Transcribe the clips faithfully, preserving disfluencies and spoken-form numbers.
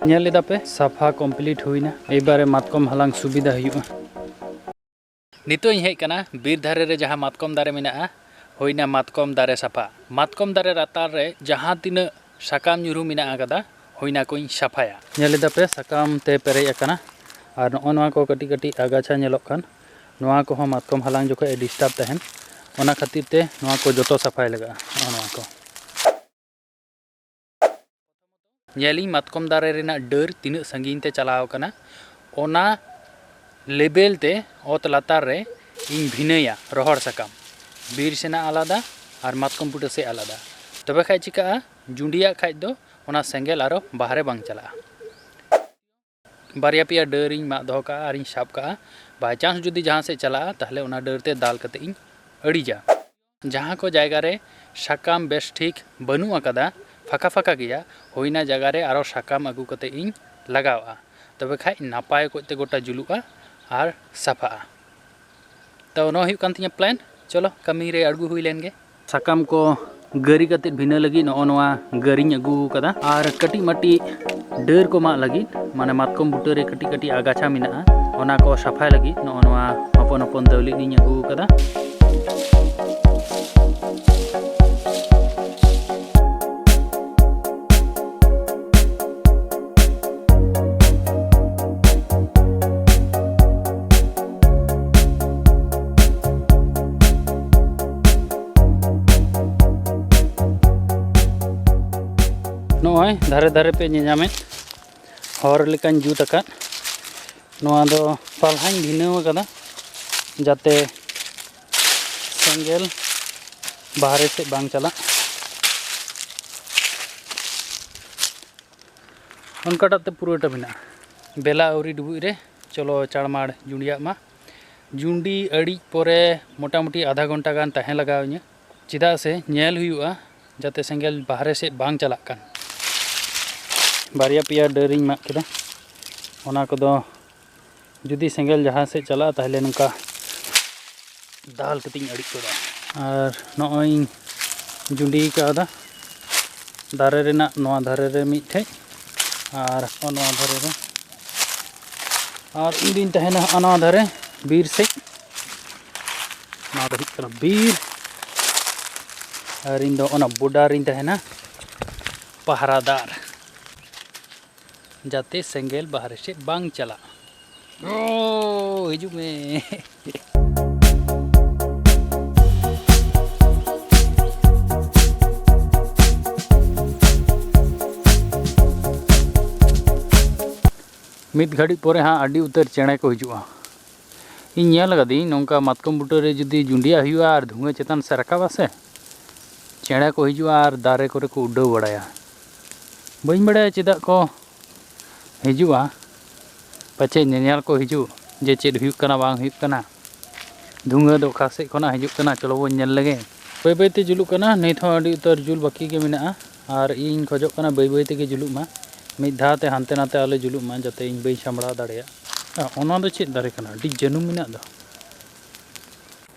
ᱧᱮᱞ ᱮᱫᱟ ᱯᱮ, ᱥᱟᱯᱷᱟ complete ᱦᱩᱭᱱᱟ᱾ ᱮᱵᱟᱨᱮ ᱢᱟᱛᱠᱚᱢ ᱦᱟᱞᱟᱝ ᱥᱩᱵᱤᱫᱷᱟ ᱦᱩᱭᱩᱜᱼᱟ᱾ ᱱᱤᱛᱚᱜ ᱤᱧ ᱦᱮᱡ ᱠᱟᱱᱟ ᱵᱤᱨ ᱫᱷᱟᱨᱮ ᱨᱮ ᱡᱟᱦᱟᱸ ᱢᱟᱛᱠᱚᱢ ᱫᱟᱨᱮ ᱢᱮᱱᱟᱜᱼᱟ, ᱦᱩᱭᱱᱟ ᱢᱟᱛᱠᱚᱢ ᱫᱟᱨᱮ ᱥᱟᱯᱷᱟ᱾ ᱢᱟᱛᱠᱚᱢ ᱫᱟᱨᱮ ᱞᱟᱛᱟᱨ ᱨᱮ ᱡᱟᱦᱟᱸ ᱛᱤᱱᱟᱹᱜ ᱥᱟᱠᱟᱢ ᱧᱩᱨᱦᱩ ᱢᱮᱱᱟᱜ ᱟᱠᱟᱫᱟ, ᱦᱩᱭᱱᱟ ᱠᱚᱧ ᱥᱟᱯᱷᱟᱭᱟ᱾ ᱧᱮᱞ ᱮᱫᱟ ᱯᱮ, ᱥᱟᱠᱟᱢ ᱛᱮ ᱯᱮᱨᱮᱡ ᱟᱠᱟᱱᱟ᱾ ᱟᱨ ᱱᱚᱜᱼᱚ ᱱᱚᱣᱟ ᱠᱚ ᱠᱟᱹᱴᱤᱡ ᱠᱟᱹᱴᱤᱡ ᱟᱜᱟᱪᱷᱟ ᱧᱮᱞᱚᱜ ᱠᱟᱱ, ᱱᱚᱣᱟ ᱠᱚᱦᱚᱸ ᱢᱟᱛᱠᱚᱢ ᱦᱟᱞᱟᱝ ᱡᱚᱠᱷᱚᱡ ᱮ disturb ᱛᱟᱦᱮᱱ, ᱚᱱᱟ ᱠᱷᱟᱹᱛᱤᱨ ᱛᱮ ᱱᱚᱣᱟ ᱠᱚ ᱡᱚᱛᱚ ᱥᱟᱯᱷᱟᱭ ᱞᱟᱜᱟᱜᱼᱟ᱾ ᱱᱚᱜᱼᱚ ᱱᱚᱣᱟ ᱠᱚ ᱧᱮᱞᱤᱧ, ᱢᱟᱛᱠᱚᱢ ᱫᱟᱨᱮ ᱨᱮᱱᱟᱜ ᱰᱟᱹᱨ ᱛᱤᱱᱟᱹᱜ ᱥᱟᱺᱜᱤᱧ ᱛᱮ ᱪᱟᱞᱟᱣ ᱟᱠᱟᱱᱟ, ᱚᱱᱟ level ᱛᱮ ᱚᱛ ᱞᱟᱛᱟᱨ ᱨᱮ ᱤᱧ ᱵᱷᱤᱱᱟᱹᱭᱟ ᱨᱚᱦᱚᱲ ᱥᱟᱠᱟᱢ, ᱵᱤᱨ ᱥᱮᱱᱟᱜ ᱟᱞᱟᱫᱟ ᱟᱨ ᱢᱟᱛᱠᱚᱢ ᱵᱩᱴᱟᱹ ᱥᱮᱫ ᱟᱞᱟᱫᱟ᱾ ᱛᱚᱵᱮ ᱠᱷᱟᱡ ᱪᱤᱠᱟᱹᱜᱼᱟ, ᱡᱩᱸᱰᱤᱭᱟᱜ ᱠᱷᱟᱡ ᱫᱚ ᱚᱱᱟ ᱥᱮᱸᱜᱮᱞ ᱟᱨᱚ ᱵᱟᱦᱨᱮ ᱵᱟᱝ ᱪᱟᱞᱟᱜᱼᱟ᱾ ᱵᱟᱨᱭᱟ ᱯᱮᱭᱟ ᱰᱟᱹᱨᱤᱧ ᱢᱟᱜ ᱫᱚᱦᱚ ᱠᱟᱜᱼᱟ ᱟᱨᱤᱧ ᱥᱟᱵ ᱠᱟᱜᱼᱟ, by chance ᱡᱩᱫᱤ ᱡᱟᱦᱟᱸ ᱥᱮᱫ ᱪᱟᱞᱟᱜᱼᱟ, ᱛᱟᱦᱞᱮ ᱚᱱᱟ ᱰᱟᱹᱨ ᱛᱮ ᱫᱟᱞ ᱠᱟᱛᱮ ᱤᱧ ᱟᱹᱲᱤᱡᱟ᱾ ᱡᱟᱦᱟᱸ ᱠᱚ ᱡᱟᱭᱜᱟ ᱨᱮ ᱥᱟᱠᱟᱢ ᱵᱮᱥ ᱴᱷᱤᱠ ᱵᱟᱹᱱᱩᱜ ᱟᱠᱟᱫᱟ, ᱯᱷᱟᱸᱠᱟ ᱯᱷᱟᱸᱠᱟ ᱜᱮᱭᱟ, ᱦᱩᱭᱱᱟ ᱡᱟᱭᱜᱟ ᱨᱮ ᱟᱨᱚ ᱥᱟᱠᱟᱢ ᱟᱹᱜᱩ ᱠᱟᱛᱮ ᱤᱧ ᱞᱟᱜᱟᱣᱟᱜᱼᱟ᱾ ᱛᱚᱵᱮ ᱠᱷᱟᱡ ᱱᱟᱯᱟᱭ ᱚᱠᱚᱡ ᱛᱮ ᱜᱚᱴᱟ ᱡᱩᱞᱩᱜᱼᱟ ᱟᱨ ᱥᱟᱯᱷᱟᱜᱼᱟ᱾ ᱛᱚ, ᱱᱚᱣᱟ ᱦᱩᱭᱩᱜ ᱠᱟᱱ ᱛᱤᱧᱟᱹ plan᱾ ᱪᱚᱞᱚ, ᱠᱟᱹᱢᱤ ᱨᱮ ᱟᱬᱜᱚ ᱦᱩᱭ ᱞᱮᱱ ᱜᱮ᱾ ᱥᱟᱠᱟᱢ ᱠᱚ ᱜᱟᱹᱨᱤ ᱠᱟᱛᱮ ᱵᱷᱤᱱᱟᱹ ᱞᱟᱹᱜᱤᱫ ᱱᱚᱜᱼᱚ ᱱᱚᱣᱟ ᱜᱟᱹᱨᱤᱧ ᱟᱹᱜᱩ ᱟᱠᱟᱫᱟ, ᱟᱨ ᱠᱟᱹᱴᱤᱡ ᱢᱟᱹᱴᱤᱡ ᱰᱟᱹᱨ ᱠᱚ ᱢᱟᱜ ᱞᱟᱹᱜᱤᱫ, ᱢᱟᱱᱮ ᱢᱟᱛᱠᱚᱢ ᱵᱩᱴᱟᱹ ᱨᱮ ᱠᱟᱹᱴᱤᱡ ᱠᱟᱹᱴᱤᱡ ᱟᱜᱟᱪᱷᱟ ᱢᱮᱱᱟᱜᱼᱟ, ᱚᱱᱟ ᱠᱚ ᱥᱟᱯᱷᱟᱭ ᱞᱟᱹᱜᱤᱫ ᱱᱚᱜᱼᱚ ᱱᱚᱣᱟ ᱦᱚᱯᱚᱱ ᱦᱚᱯᱚᱱ ᱫᱟᱹᱣᱞᱤ ᱞᱤᱧ ᱟᱹᱜᱩ ᱟᱠᱟᱫᱟ᱾ ᱱᱚᱜᱼᱚᱭ ᱫᱷᱟᱨᱮ ᱫᱷᱟᱨᱮ ᱯᱮ ᱧᱮᱧᱟᱢᱮᱫ ᱦᱚᱨ ᱞᱮᱠᱟᱧ ᱡᱩᱛ ᱟᱠᱟᱫ, ᱱᱚᱣᱟ ᱫᱚ ᱯᱟᱞᱦᱟᱧ ᱵᱷᱤᱱᱟᱹᱣ ᱟᱠᱟᱫᱟ, ᱡᱟᱛᱮ ᱥᱮᱸᱜᱮᱞ ᱵᱟᱦᱨᱮ ᱥᱮᱫ ᱵᱟᱝ ᱪᱟᱞᱟᱜ᱾ ᱚᱱᱠᱟᱴᱟᱜ ᱛᱮ ᱯᱩᱨᱟᱹᱴᱟ ᱢᱮᱱᱟᱜᱼᱟ᱾ ᱵᱮᱞᱟ ᱟᱹᱣᱨᱤ ᱰᱩᱵᱩᱡ ᱨᱮ ᱪᱚᱞᱚ ᱪᱟᱲᱢᱟᱲ ᱡᱩᱸᱰᱤᱭᱟᱜ ᱢᱟ᱾ ᱡᱩᱸᱰᱤ ᱟᱹᱲᱤᱡ ᱯᱚᱨᱮ ᱢᱚᱴᱟᱢᱩᱴᱤ ᱟᱫᱷᱟ ᱜᱷᱚᱱᱴᱟ ᱜᱟᱱ ᱛᱟᱦᱮᱸ ᱞᱟᱜᱟᱣ ᱤᱧᱟᱹ, ᱪᱮᱫᱟᱜ ᱥᱮ ᱧᱮᱞ ᱦᱩᱭᱩᱜᱼᱟ ᱡᱟᱛᱮ ᱥᱮᱸᱜᱮᱞ ᱵᱟᱦᱨᱮ ᱥᱮᱫ ᱵᱟᱝ ᱪᱟᱞᱟᱜ ᱠᱟᱱ᱾ ᱵᱟᱨᱭᱟ ᱯᱮᱭᱟ ᱰᱟᱹᱨᱤᱧ ᱢᱟᱜ ᱠᱮᱫᱟ, ᱚᱱᱟ ᱠᱚᱫᱚ ᱡᱩᱫᱤ ᱥᱮᱸᱜᱮᱞ ᱡᱟᱦᱟᱸ ᱥᱮᱫ ᱪᱟᱞᱟᱜᱼᱟ, ᱛᱟᱦᱚᱞᱮ ᱱᱚᱝᱠᱟ ᱫᱟᱞ ᱠᱟᱛᱮᱧ ᱟᱹᱲᱤᱡ ᱜᱚᱫᱟ᱾ ᱟᱨ ᱱᱚᱜᱼᱚᱭ ᱤᱧ ᱡᱩᱸᱰᱤ ᱠᱟᱣᱫᱟ ᱫᱟᱨᱮ ᱨᱮᱱᱟᱜ ᱱᱚᱣᱟ ᱫᱷᱟᱨᱮ ᱨᱮ ᱢᱤᱫᱴᱷᱮᱡ, ᱟᱨ ᱱᱚᱣᱟ ᱫᱷᱟᱨᱮ ᱨᱮ, ᱟᱨ ᱤᱧ ᱫᱩᱧ ᱛᱟᱦᱮᱱᱟ ᱦᱟᱸᱜ ᱱᱚᱣᱟ ᱫᱷᱟᱨᱮ ᱵᱤᱨ ᱥᱮᱫ᱾ ᱱᱚᱣᱟ ᱫᱚ ᱦᱩᱭᱩᱜ ᱠᱟᱱᱟ ᱵᱤᱨ, ᱟᱨ ᱤᱧ ᱫᱚ ᱚᱱᱟ ᱵᱚᱰᱟᱨ ᱨᱤᱧ ᱛᱟᱦᱮᱱᱟ, ᱯᱟᱦᱟᱨᱟᱫᱟᱨ, ᱡᱟᱛᱮ ᱥᱮᱸᱜᱮᱞ ᱵᱟᱦᱨᱮ ᱥᱮᱫ ᱵᱟᱝ ᱪᱟᱞᱟᱜ᱾ ᱳ, ᱦᱤᱡᱩᱜ ᱢᱮ᱾ ᱢᱤᱫ ᱜᱷᱟᱹᱲᱤᱡ ᱯᱚᱨᱮ ᱦᱟᱸᱜ ᱟᱹᱰᱤ ᱩᱛᱟᱹᱨ ᱪᱮᱬᱮ ᱠᱚ ᱦᱤᱡᱩᱜᱼᱟ᱾ ᱤᱧ ᱧᱮᱞ ᱟᱠᱟᱫᱤᱧ, ᱱᱚᱝᱠᱟ ᱢᱟᱛᱠᱚᱢ ᱵᱩᱴᱟᱹ ᱨᱮ ᱡᱩᱫᱤ ᱡᱩᱸᱰᱤᱭᱟᱜ ᱦᱩᱭᱩᱜᱼᱟ ᱟᱨ ᱫᱷᱩᱶᱟᱹ ᱪᱮᱛᱟᱱ ᱥᱮᱫ ᱨᱟᱠᱟᱵᱟ ᱥᱮ, ᱪᱮᱬᱮ ᱠᱚ ᱦᱤᱡᱩᱜᱼᱟ ᱟᱨ ᱫᱟᱨᱮ ᱠᱚᱨᱮ ᱠᱚ ᱩᱰᱟᱹᱣ ᱵᱟᱲᱟᱭᱟ᱾ ᱵᱟᱹᱧ ᱵᱟᱲᱟᱭᱟ ᱪᱮᱫᱟᱜ ᱠᱚ ᱦᱤᱡᱩᱜᱼᱟ, ᱯᱟᱪᱮᱫ ᱧᱮᱧᱮᱞ ᱠᱚ ᱦᱤᱡᱩᱜ ᱡᱮ ᱪᱮᱫ ᱦᱩᱭᱩᱜ ᱠᱟᱱᱟ ᱵᱟᱝ ᱦᱩᱭᱩᱜ ᱠᱟᱱᱟ, ᱫᱷᱩᱸᱣᱟᱹ ᱫᱚ ᱚᱠᱟ ᱥᱮᱫ ᱠᱷᱚᱱᱟᱜ ᱦᱤᱡᱩᱜ ᱠᱟᱱᱟ, ᱪᱚᱞᱚ ᱵᱚᱱ ᱧᱮᱞ ᱞᱮᱜᱮ᱾ ᱵᱟᱹᱭ ᱵᱟᱹᱭ ᱛᱮ ᱡᱩᱞᱩᱜ ᱠᱟᱱᱟ, ᱱᱤᱛ ᱦᱚᱸ ᱟᱹᱰᱤ ᱩᱛᱟᱹᱨ ᱡᱩᱞ ᱵᱟᱹᱠᱤ ᱜᱮ ᱢᱮᱱᱟᱜᱼᱟ, ᱟᱨ ᱤᱧ ᱠᱷᱚᱡᱚᱜ ᱠᱟᱱᱟ ᱵᱟᱹᱭ ᱵᱟᱹᱭ ᱛᱮᱜᱮ ᱡᱩᱞᱩᱜ ᱢᱟ, ᱢᱤᱫ ᱫᱷᱟᱣ ᱛᱮ ᱦᱟᱱᱛᱮ ᱱᱟᱛᱮ ᱟᱞᱚ ᱡᱩᱞᱩᱜ ᱢᱟ, ᱡᱟᱛᱮ ᱤᱧ ᱵᱟᱹᱧ ᱥᱟᱢᱵᱲᱟᱣ ᱫᱟᱲᱮᱭᱟᱜ᱾ ᱟ, ᱚᱱᱟ ᱫᱚ ᱪᱮᱫ ᱫᱟᱨᱮ ᱠᱟᱱᱟ? ᱟᱹᱰᱤ ᱡᱟᱹᱱᱩᱢ ᱢᱮᱱᱟᱜ ᱫᱚ᱾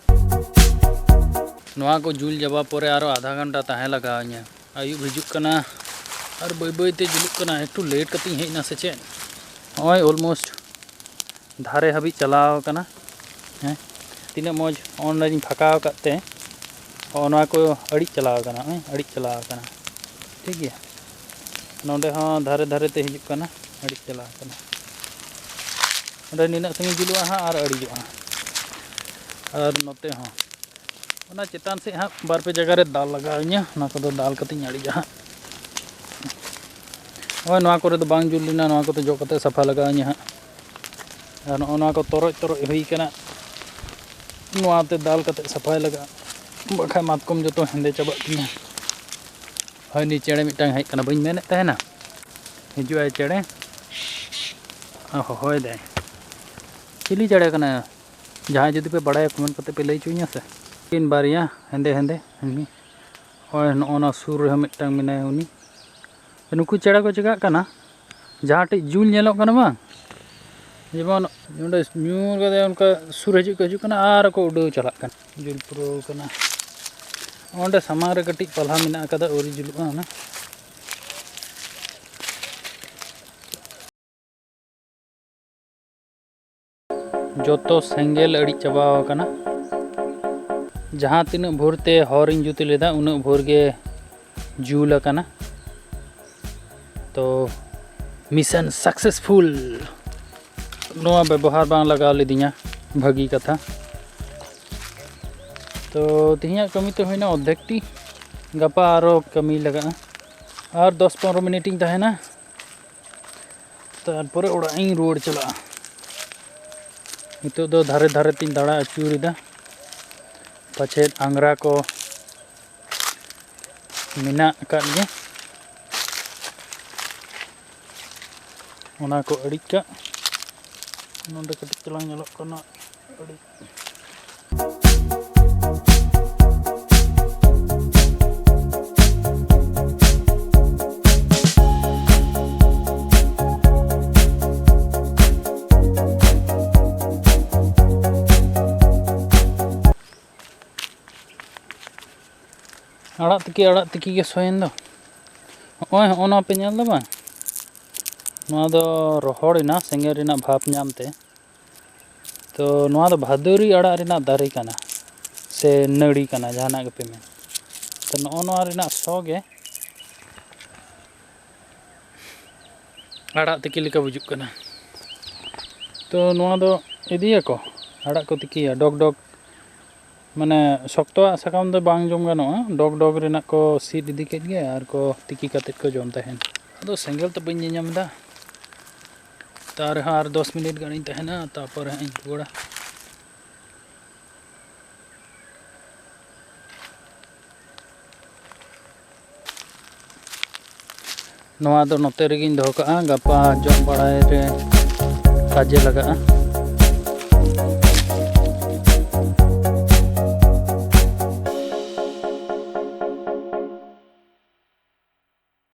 ᱱᱚᱣᱟ ᱠᱚ ᱡᱩᱞ ᱪᱟᱵᱟ ᱯᱚᱨᱮ ᱟᱨᱚ ᱟᱫᱷᱟ ᱜᱷᱚᱱᱴᱟ ᱛᱟᱦᱮᱸ ᱞᱟᱜᱟᱣ ᱤᱧᱟᱹ᱾ ᱟᱹᱭᱩᱵ ᱦᱤᱡᱩᱜ ᱠᱟᱱᱟ ᱟᱨ ᱵᱟᱹᱭ ᱵᱟᱹᱭ ᱛᱮ ᱡᱩᱞᱩᱜ ᱠᱟᱱᱟ᱾ ᱮᱠᱴᱩ ᱞᱮᱴ ᱠᱟᱛᱮᱧ ᱦᱮᱡ ᱮᱱᱟ ᱥᱮ ᱪᱮᱫ? ᱱᱚᱜᱼᱚᱭ almost ᱫᱷᱟᱨᱮ ᱦᱟᱹᱵᱤᱡ ᱪᱟᱞᱟᱣ ᱟᱠᱟᱱᱟ᱾ ᱦᱮᱸ, ᱛᱤᱱᱟᱹᱜ ᱢᱚᱡᱽ ᱚᱸᱰᱮᱧ ᱯᱷᱟᱸᱠᱟ ᱟᱠᱟᱫ ᱛᱮ ᱦᱚᱸᱜᱼᱚ ᱱᱚᱣᱟ ᱠᱚ ᱟᱹᱲᱤᱡ ᱪᱟᱞᱟᱣ ᱟᱠᱟᱱᱟ, ᱱᱚᱜᱼᱚᱭ ᱟᱹᱲᱤᱡ ᱪᱟᱞᱟᱣ ᱟᱠᱟᱱᱟ᱾ ᱴᱷᱤᱠ ᱜᱮᱭᱟ, ᱱᱚᱸᱰᱮ ᱦᱚᱸ ᱫᱷᱟᱨᱮ ᱫᱷᱟᱨᱮ ᱛᱮ ᱦᱤᱡᱩᱜ ᱠᱟᱱᱟ, ᱟᱹᱲᱤᱡ ᱪᱟᱞᱟᱣ ᱟᱠᱟᱱᱟ᱾ ᱚᱸᱰᱮ ᱱᱤᱱᱟᱹᱜ ᱥᱟᱺᱜᱤᱧ ᱡᱩᱞᱩᱜᱼᱟ ᱦᱟᱸᱜ ᱟᱨ ᱟᱹᱲᱤᱡᱚᱜᱼᱟ ᱦᱟᱸᱜ᱾ ᱟᱨ ᱱᱚᱛᱮ ᱦᱚᱸ ᱚᱱᱟ ᱪᱮᱛᱟᱱ ᱥᱮᱫ ᱦᱟᱸᱜ ᱵᱟᱨ ᱯᱮ ᱡᱟᱭᱜᱟ ᱨᱮ ᱫᱟᱞ ᱞᱟᱜᱟᱣ ᱤᱧᱟᱹ, ᱚᱱᱟ ᱠᱚᱫᱚ ᱫᱟᱞ ᱠᱟᱛᱮᱧ ᱟᱹᱲᱤᱡᱟ ᱦᱟᱸᱜ᱾ ᱱᱚᱜᱼᱚᱭ ᱱᱚᱣᱟ ᱠᱚᱨᱮ ᱫᱚ ᱵᱟᱝ ᱡᱩᱞ ᱞᱮᱱᱟ, ᱱᱚᱣᱟ ᱠᱚᱫᱚ ᱡᱚᱜ ᱠᱟᱛᱮ ᱥᱟᱯᱷᱟ ᱞᱟᱜᱟᱣ ᱤᱧᱟᱹ ᱦᱟᱸᱜ᱾ ᱟᱨ ᱱᱚᱜᱼᱚ ᱱᱚᱣᱟ ᱠᱚ ᱛᱚᱨᱚᱡ ᱛᱚᱨᱚᱡ ᱦᱩᱭ ᱠᱟᱱᱟ, ᱱᱚᱣᱟᱛᱮ ᱫᱟᱞ ᱠᱟᱛᱮ ᱥᱟᱯᱷᱟᱭ ᱞᱟᱜᱟᱜᱼᱟ, ᱵᱟᱠᱷᱟᱡ ᱢᱟᱛᱠᱚᱢ ᱡᱚᱛᱚ ᱦᱮᱸᱫᱮ ᱪᱟᱵᱟᱜ ᱛᱤᱧᱟᱹ᱾ ᱦᱳᱭ, ᱱᱩᱭ ᱪᱮᱬᱮ ᱢᱤᱫᱴᱟᱝ ᱦᱮᱡ ᱠᱟᱱᱟ, ᱵᱟᱹᱧ ᱢᱮᱱᱮᱫ ᱛᱟᱦᱮᱱᱟ? ᱦᱤᱡᱩᱜᱼᱟᱭ ᱪᱮᱬᱮ, ᱦᱚᱦᱚᱭ ᱫᱟᱭ᱾ ᱪᱤᱞᱤ ᱪᱮᱬᱮ ᱠᱟᱱᱟᱭ? ᱡᱟᱦᱟᱸᱭ ᱡᱩᱫᱤ ᱯᱮ ᱵᱟᱲᱟᱭᱟ, comment ᱠᱟᱛᱮ ᱯᱮ ᱞᱟᱹᱭ ᱦᱚᱪᱚᱧᱟ ᱥᱮ᱾ ᱩᱱᱠᱤᱱ ᱵᱟᱨᱭᱟ ᱦᱮᱸᱫᱮ ᱦᱮᱸᱫᱮ, ᱦᱩᱸ᱾ ᱦᱳᱭ, ᱱᱚᱜᱼᱚ ᱱᱚᱣᱟ ᱥᱩᱨ ᱨᱮᱦᱚᱸ ᱢᱤᱫᱴᱟᱝ ᱢᱮᱱᱟᱭᱟ ᱩᱱᱤ᱾ ᱱᱩᱠᱩ ᱪᱮᱬᱮ ᱠᱚ ᱪᱤᱠᱟᱹᱜ ᱠᱟᱱᱟ, ᱡᱟᱦᱟᱸ ᱴᱷᱮᱡ ᱡᱩᱞ ᱧᱮᱞᱚᱜ ᱠᱟᱱᱟ ᱵᱟᱝ, ᱡᱮᱢᱚᱱ ᱱᱚᱸᱰᱮ ᱧᱩᱨ ᱠᱟᱛᱮ ᱚᱱᱠᱟ ᱥᱩᱨ ᱦᱤᱡᱩᱜ ᱠᱚ ᱦᱤᱡᱩᱜ ᱠᱟᱱᱟ ᱟᱨ ᱠᱚ ᱩᱰᱟᱹᱣ ᱪᱟᱞᱟᱜ ᱠᱟᱱᱟ, ᱡᱩᱞ ᱯᱩᱨᱟᱹᱣ ᱠᱟᱱᱟ᱾ ᱚᱸᱰᱮ ᱥᱟᱢᱟᱝ ᱨᱮ ᱠᱟᱹᱴᱤᱡ ᱯᱟᱞᱦᱟ ᱢᱮᱱᱟᱜ ᱟᱠᱟᱫᱟ, ᱟᱹᱣᱨᱤ ᱡᱩᱞᱩᱜᱼᱟ ᱚᱱᱟ᱾ ᱡᱚᱛᱚ ᱥᱮᱸᱜᱮᱞ ᱟᱹᱲᱤᱡ ᱪᱟᱵᱟ ᱟᱠᱟᱱᱟ᱾ ᱡᱟᱦᱟᱸ ᱛᱤᱱᱟᱹᱜ ᱵᱷᱳᱨ ᱛᱮ ᱦᱚᱨᱤᱧ ᱡᱩᱛ ᱞᱮᱫᱟ, ᱩᱱᱟᱹᱜ ᱵᱷᱳᱨ ᱜᱮ ᱡᱩᱞ ᱟᱠᱟᱱᱟ᱾ ᱛᱚ, mission successful᱾ ᱱᱚᱣᱟ ᱵᱮᱵᱚᱦᱟᱨ ᱵᱟᱝ ᱞᱟᱜᱟᱣ ᱞᱤᱫᱤᱧᱟ, ᱵᱷᱟᱹᱜᱤ ᱠᱟᱛᱷᱟ᱾ ᱛᱚ, ᱛᱮᱦᱮᱧᱟᱜ ᱠᱟᱹᱢᱤ ᱛᱚ ᱦᱩᱭᱱᱟ ᱚᱨᱫᱷᱮᱠ ᱴᱤ, ᱜᱟᱯᱟ ᱟᱨᱚ ᱠᱟᱹᱢᱤ ᱞᱟᱜᱟᱜᱼᱟ᱾ ᱟᱨ ᱫᱚᱥ ᱯᱚᱱᱨᱚ ᱢᱤᱱᱤᱴ ᱤᱧ ᱛᱟᱦᱮᱱᱟ, ᱛᱟᱨᱯᱚᱨᱮ ᱚᱲᱟᱜ ᱤᱧ ᱨᱩᱣᱟᱹᱲ ᱪᱟᱞᱟᱜᱼᱟ᱾ ᱱᱤᱛᱚᱜ ᱫᱚ ᱫᱷᱟᱨᱮ ᱫᱷᱟᱨᱮ ᱛᱤᱧ ᱫᱟᱬᱟ ᱟᱹᱪᱩᱨᱮᱫᱟ, ᱯᱟᱪᱮᱫ ᱟᱝᱜᱽᱨᱟ ᱠᱚ ᱢᱮᱱᱟᱜ ᱟᱠᱟᱫ ᱜᱮ, ᱚᱱᱟ ᱠᱚ ᱟᱹᱲᱤᱡ ᱠᱟᱜ᱾ ᱱᱚᱰᱮ ᱠᱟᱹᱴᱤᱡ ᱪᱟᱞᱟᱝ ᱧᱮᱞᱚᱜ ᱠᱟᱱᱟ ᱟᱹᱲᱤᱡ᱾ ᱟᱲᱟᱜ ᱛᱤᱠᱤ, ᱟᱲᱟᱜ ᱛᱤᱠᱤ ᱜᱮ ᱥᱚᱭᱮᱱ ᱫᱚ᱾ ᱦᱚᱸᱜᱼᱚᱭ, ᱦᱚᱸᱜᱼᱚ ᱱᱚᱣᱟ ᱯᱮ ᱧᱮᱞ ᱫᱟ ᱵᱟᱝ? ᱱᱚᱣᱟ ᱫᱚ ᱨᱚᱦᱚᱲ ᱮᱱᱟ ᱥᱮᱸᱜᱮᱞ ᱨᱮᱱᱟᱜ ᱵᱷᱟᱯ ᱧᱟᱢ ᱛᱮ᱾ ᱛᱚ, ᱱᱚᱣᱟ ᱫᱚ ᱵᱷᱟᱫᱩᱨᱤ ᱟᱲᱟᱜ ᱨᱮᱱᱟᱜ ᱫᱟᱨᱮ ᱠᱟᱱᱟ ᱥᱮ ᱱᱟᱹᱲᱤ ᱠᱟᱱᱟ, ᱡᱟᱦᱟᱱᱟᱜ ᱜᱮᱯᱮ ᱢᱮᱱ᱾ ᱛᱚ, ᱱᱚᱜᱼᱚ ᱱᱚᱣᱟ ᱨᱮᱱᱟᱜ ᱥᱚ ᱜᱮ ᱟᱲᱟᱜ ᱛᱤᱠᱤ ᱞᱮᱠᱟ ᱵᱩᱡᱩᱜ ᱠᱟᱱᱟ᱾ ᱛᱚ, ᱱᱚᱣᱟ ᱫᱚ ᱤᱫᱤᱭᱟᱠᱚ, ᱟᱲᱟᱜ ᱠᱚ ᱛᱤᱠᱤᱭᱟ, ᱰᱚᱜᱽ ᱰᱚᱜᱽ, ᱢᱟᱱᱮ ᱥᱚᱠᱛᱚᱣᱟᱜ ᱥᱟᱠᱟᱢ ᱫᱚ ᱵᱟᱝ ᱡᱚᱢ ᱜᱟᱱᱚᱜᱼᱟ, ᱰᱚᱜᱽ ᱰᱚᱜᱽ ᱨᱮᱱᱟᱜ ᱠᱚ ᱥᱤᱫ ᱤᱫᱤ ᱠᱮᱫ ᱜᱮ ᱟᱨ ᱠᱚ ᱛᱤᱠᱤ ᱠᱟᱛᱮᱫ ᱠᱚ ᱡᱚᱢ ᱛᱟᱦᱮᱱ᱾ ᱟᱫᱚ ᱥᱮᱸᱜᱮᱞ ᱛᱚ ᱵᱟᱹᱧ ᱧᱮᱧᱟᱢ ᱮᱫᱟ, ᱛᱟᱣ ᱨᱮᱦᱚᱸ ᱟᱨ ᱫᱚᱥ ᱢᱤᱱᱤᱴ ᱜᱟᱱᱤᱧ ᱛᱟᱦᱮᱱᱟ, ᱛᱟᱨᱯᱚᱨᱮ ᱦᱟᱸᱜ ᱤᱧ ᱨᱩᱣᱟᱹᱲᱟ᱾ ᱱᱚᱣᱟ ᱫᱚ ᱱᱚᱛᱮ ᱨᱮᱜᱮᱧ ᱫᱚᱦᱚ ᱠᱟᱜᱼᱟ, ᱜᱟᱯᱟ ᱡᱚᱢ ᱵᱟᱲᱟᱭ ᱨᱮ ᱠᱟᱡᱮ ᱞᱟᱜᱟᱜᱼᱟ᱾